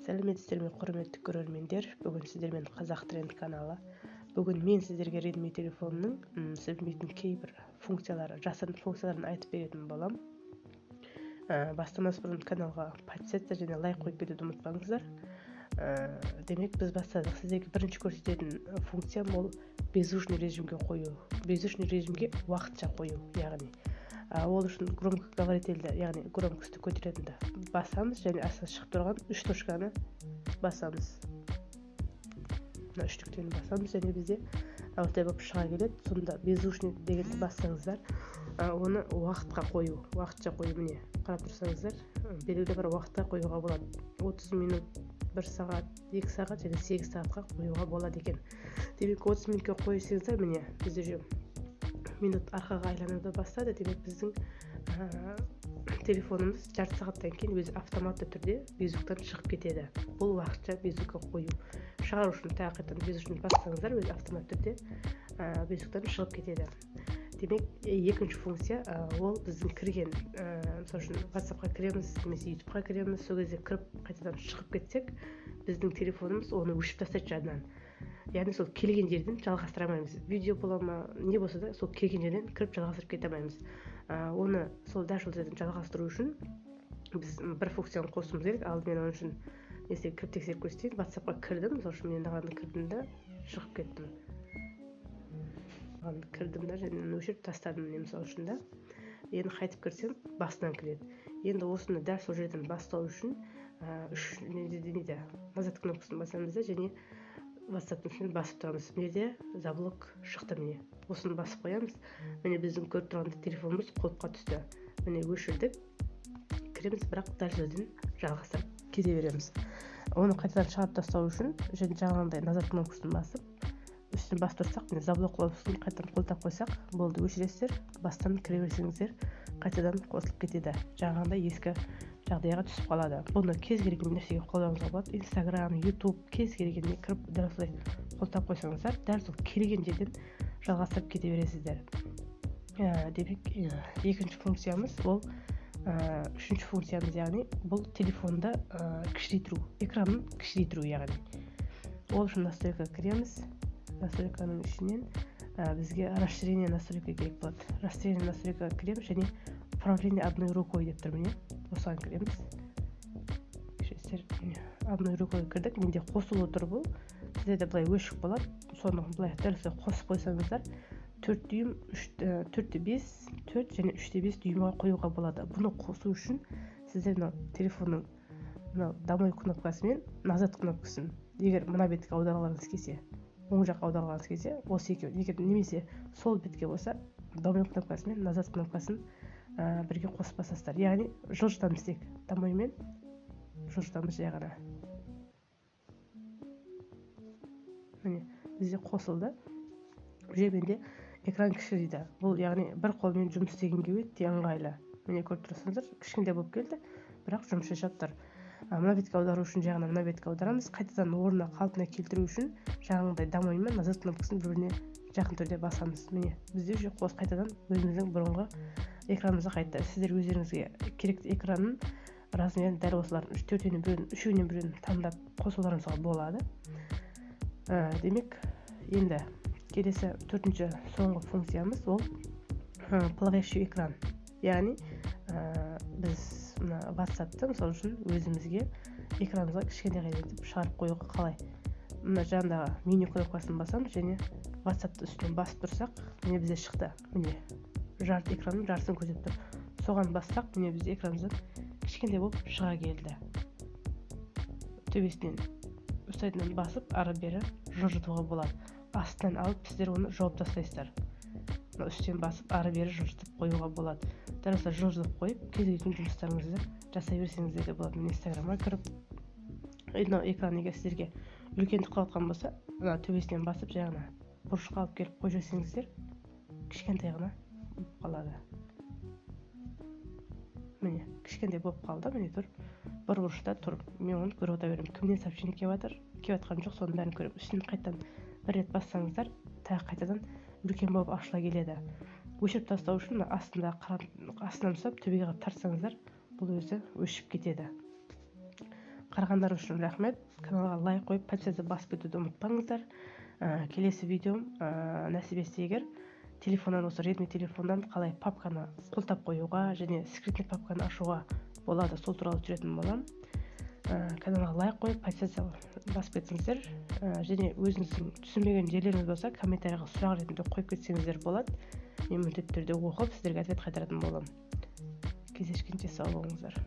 Сәлеметсіздер ме, құрметті көрермендер! Бүгін сіздермен Қазақ Тренд каналы. Бүгін мен сіздерге Redmi телефонының сіз білмейтін кейбір функциялары, жасырын функцияларын айтып беретін боламын. Бастамас бұрын каналға подписаться және лайк қойып кетуді ұмытпаңыздар. Демек, біз бастадық. Сіздерге бірінші көрсететін функциям ол беззвучный режимге қою. Беззвучный режимге уақытша қою, яғни ол үшін громкоговорительді, яғни громкостьті көтеретінді басамыз және астына шығып тұрған үш точканы басамыз. Мына үш нүктені басамыз және бізде осылай болып шыға келеді. Сонда беззвучный дегенді бассаңыздар, оны уақытқа қою, уақытша қою. Міне, қарап тұрсаңыздар, белгілі бір уақытқа қоюға болады: 30 минут, 1 сағат, 2 сағат және 8 сағатқа қоюға болады екен. Демек, 30 минутқа қойсаңыздар, міне, бізде уже минут арқаға айлануды бастады. Демек, біздің телефонымыз жарты сағаттан кейін өзі автоматты түрде беззвуктан шығып кетеді. Бұл уақытша беззвукқа қою. Шығару үшін тағы қайтадан беззвучный бассаңыздар, өзі автоматты түрде беззвуктан шығып кетеді. Демек, екінші функция ол біздің кірген, мысалы үшін, WhatsAppқа кіреміз немесе YouTubeқа кіреміз, сол кезде кіріп қайтадан шығып кетсек, біздің телефонымыз оны өшіріп тастайды жадынан. Яғни сол келген жерден жалғастыра алмаймыз. Видео бола ма, не болса да, сол келген жерден кіріп жалғастырып кете алмаймыз. Оны сол дәл сол жерден жалғастыру үшін біз бір функцияны қосуымыз керек. Алдымен оның үшін несіне кіріп тексеріп көрсетейін. WhatsAppқа кірдім, мысалы үшін, мен мынаған кірдім да шығып кеттім. Мынаған кірдім да және өшіріп тастадым, міне, мысалы үшін да. Енді қайтып кірсем, басынан кіреді. Енді осыны дәл сол жерден бастау үшін үш не назад кнопкасын басамыз да және WhatsApp'тың үстінен басып тұрамыз. Мына жерде заблок шықты, міне. Осыны басып қоямыз. Міне, біздің көріп тұрған телефонымыз құлыпқа түсті. Міне, өшірдік. Кіреміз, бірақ дәл жерден жалғастырып кете береміз. Оны қайтадан шығарып тастау үшін және жаңағындай назад кнопкасын басып, үстін басып тұрсақ, міне, заблок кнопкасын қайтадан қолдап қойсақ, болды, өшіресіздер, бастан кіре берсеңіздер, қайтадан қосылып кетеді. Жаңағындай ескі жағдайға түсіп қалады. Бұны кез келген нәрсеге қолдануға болады. Инстаграм, Ютуб, кез келгеніне кіріп дәл осылай қолдап қойсаңыздар, дәл сол келген жерден жалғастырып кете бересіздер. Демек, екінші функциямыз ол, үшінші функциямыз, яғни бұл телефонды кішірейтіру, экранын кішірейтіру, яғни. Ол үшін настройкаға кіреміз. Настройканың ішінен бізге расширение настройка керек болады. Расширение настройкаға кіреміз және управление одной рукой деп тұр, міне, осыған кіреміз. Кешіресіздер, міне, одной рукой кірдік. Менде қосулы тұр бұл. Сіздерде былай өшік болады. Соны былай дәл осылай қосып қойсаңыздар, 4 дюйм, 3, 4,5, 4 және 3,5 дюймға қоюға болады. Бұны қосу үшін сіздер мынау телефонның мынау домой кнопкасы мен назад кнопкасын, егер мына бетке аударғыларыңыз келсе, оң жаққа аударғыларыңыз келсе, осы екеуін, егер немесе сол бетке болса, домой кнопкасы мен назад кнопкасын бірге қосып басасыздар. Яғни жылжытамыз, тек домоймен жылжытамыз жай ғана. Міне, бізде қосылды. Уже менде экран кішірейді. Бұл, яғни, бір қолмен жұмыс істегенге өте ыңғайлы. Міне, көріп тұрсаңыздар, кішкентай болып келді, бірақ жұмыс жасап тұр. Мына бетке аудару үшін жай ғана мына бетке аударамыз. Қайтадан орнына, қалпына келтіру үшін жаңағындай домой мен назад кнопкасын бір біріне жақын түрде басамыз. Міне, бізде уже қос қайтадан өзіміздің бұрынғы экранымызға қайтты. Сіздер өздеріңізге керекті экранның размерін дәл осылардың үш, төртеуінен біреуін, үшеуінен біреуін таңдап қосуларыңызға болады. Демек, енді келесі төртінші соңғы функциямыз ол плавающий экран. Яғни біз мына WhatsAppты, мысалы үшін, өзімізге экранымызға кішкентай етіп шығарып қоюға қалай? Мына жанындағы меню кнопкасын басамыз және WhatsAppты үстінен басып тұрсақ, міне, бізде шықты. Міне, жарты экранның жартысын көрсетіп тұр. Соған бассақ, міне, бізде экранымыздан кішкентай болып шыға келді. Төбесінен ұстайтынын басып, ары бері жылжытуға болады. Астынан алып сіздер оны жауып тастайсыздар. Мына үстен басып, ары бері жылжытып қоюға болады. Дәл осылай жылжытып қойып, кез келген жұмыстарыңызды жасай берсеңіздер де болады. Міне, Инстаграмға кіріп, мынау экран егер сіздерге үлкендік қылып жатқан болса, мына төбесінен басып, жай ғана бұрышқа алып келіп қойып жіберсеңіздер, кішкентай ғана болып қалады. Міне, кішкентай болып қалды, міне, тұр. Бір бұрышта тұр. Мен оны көріп отыра беремін. Кімнен сообщение келіп жатыр, келіп жатқан жоқ, соның бәрін көремін. Үстінен қайтадан бір рет бассаңыздар, тағы қайтадан үлкен болып ашыла келеді. Өшіріп тастау үшін мына астында астынан ұстап төбеге қарап тартсаңыздар, бұл өзі өшіп кетеді. Қарағандар үшін рахмет. Каналға лайк қойып, подписаться басып кетуді ұмытпаңыздар. Келесі видеом, нәсіп етсе егер, телефоннан, осы Redmi телефоннан қалай папканы құлыптап қоюға және скрытный папканы ашуға болады, сол туралы түсіретін боламын. Каналға лайк қойып, подписаться басып кетсеңіздер, және өзіңіздің түсінбеген жерлеріңіз болса, комментарийға сұрақ ретінде қойып кетсеңіздер болады. Мен міндетті түрде оқып, сіздерге ответ қайтаратын боламын. Кездескенше сау болыңыздар.